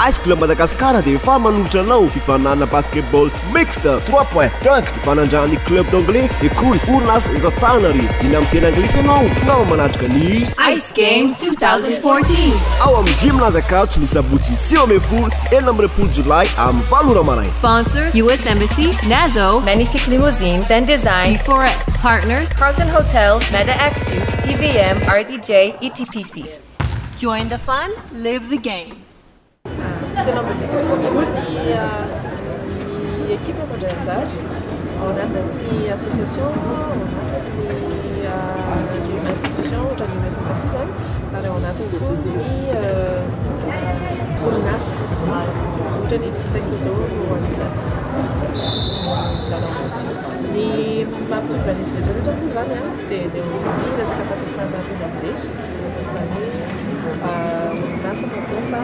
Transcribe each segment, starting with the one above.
Ice Club Madagascar dia efa manolotra anao fifaninanana basketball mixte, 3 points, dunk, ifanandran'ny club d'anglais, sekoly, orinasa eto Antananarivo. Liana amin'ny teny anglisy ianao? Tongava manatrika ny Ice Games 2014. Ao amin'ny Gym Lanzakatso ny sabotsy 19 sy 26 jolay amin'ny 8 ora maraina. Sponsors US Embassy, Nazo, Magnifique Limousines and Design, G4S, Partners, Carlton Hotel, Meta Actu, TVM, RDJ, ETPC. Join the fun, live the game. 13 ny ny ekipa mandray anjara ao anatin'ny association, ao anatin'ny institution ohatran'ny US Embassy izany ary ao anatiny koa ny orinasa ohatra ny Tsitex izao no anisan'ny lalao azy io. Ny mampitovy an'izy rehetra rehetra moa izany dia ny eo amin'ny resaka fampiasana teny anglais. Izany hoe orinasa mampiasa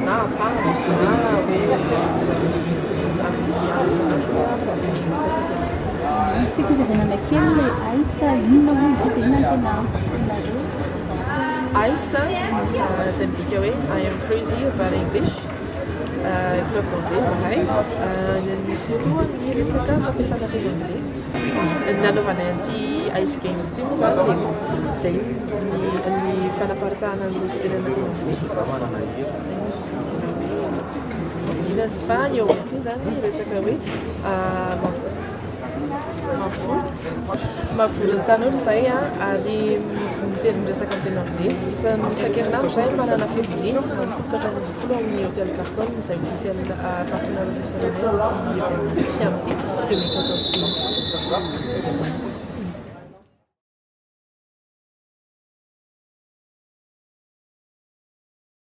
na ampahany na hoe amin'ny andro isan'andro mampiasa teny anglais. Tiako hiverenana kely ilay ICE, inona moa izy io dia inona no tena antom-pisianareo? ICE izay midika hoe I am crazy about English, club d'anglais izahay. Misy eto ny resaka fampiasana teny anglais. Ny nanaovanay an'ity Ice Games ity moa izany dia izay ny fanaparitahana ny fitenenana teny anglais. Izay no isan'ny tena hoe indrindra fa eo ihany koa izany resaka hoe mampivory mampivory ny tanora izay ary miteny miresaka amin'ny teny anglais. Isan- Isan-kerinandro izahay manana fivoriana amin'ny 10 ka hatramin'ny 11 amin'ny Hotel Carlton izay officiel partenaire officiel anay amin'ity événement sy amin'ity 2014 ity.